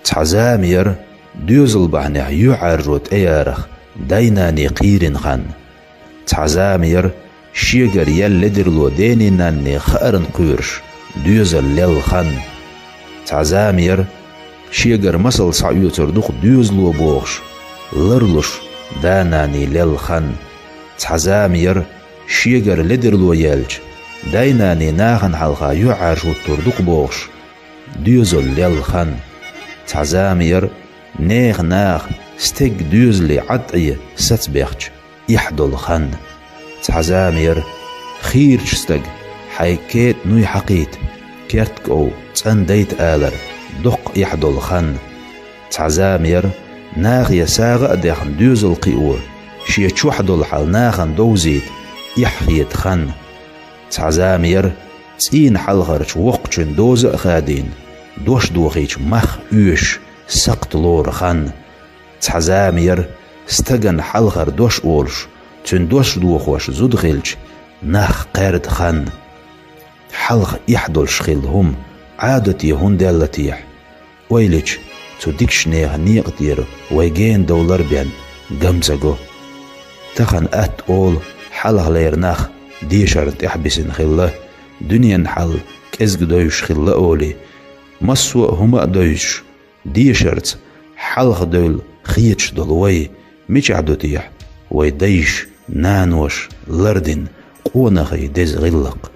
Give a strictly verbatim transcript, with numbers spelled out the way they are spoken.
Цхьа зама яра, доьзал бахьанехь юьхьӀаьржо тӀеярах дай-наний кхийрина хан. Цхьа зама яра, шегара яьлла ледарло дений-нанний хаарна кхоьруш, доьзал лелла хан. Цхьа зама яра, шегара масал схьаоьцур ду-кх доьзало бохуш, ларлуш, да-наний лелла хан. Цхьа зама яра, шегара ледарло яьлча, дай-наний нахана хьалха юьхьӀаьржа хӀуттур ду-кх бохуш, доьзал лелла хан. Цхьа зама яра, нехан наха стеган доьзале Ӏад Ӏе сацабехча, эхь долу хан. Цхьа зама яра, хийрачу стага хьайн кетӀа нуй хьакхийта, керт кӀов цӀандайта алар доккха эхь долу хан. Цхьа зама яра, нахе сагӀа а дехна доьзал кхио, шен чохь долу хьал нахана довзийта, эхь хета хан. Цхьа зама яра, цӀийнан хьалхарчу воккхачун доза а хадийна, дош дохийча мах оьшуш, сакхт лору хан. Цхьа зама яра, стагана хьалхара дош олуш, цуьнан дош дохош зуда хилча, нах кхаьрда хан. Хьалха эхь долуш хилла хӀума Ӏадате хӀунда даьлла техьа? Ойла йича, цу дикачу нехан некъа тӀера вай гена довлар а бен, гам ца го. Тахана атта олу, хьалхалера нах дешарна тӀехь бисина хилла, дуьненан хьал кӀезиг довзуш хилла олий. Массо а хӀума а довзуш, дешарца хьалхадевлла хеташ долу вай мичахь ду техьа, вай дайша, наноша лардина къонахий деза гӀиллакх?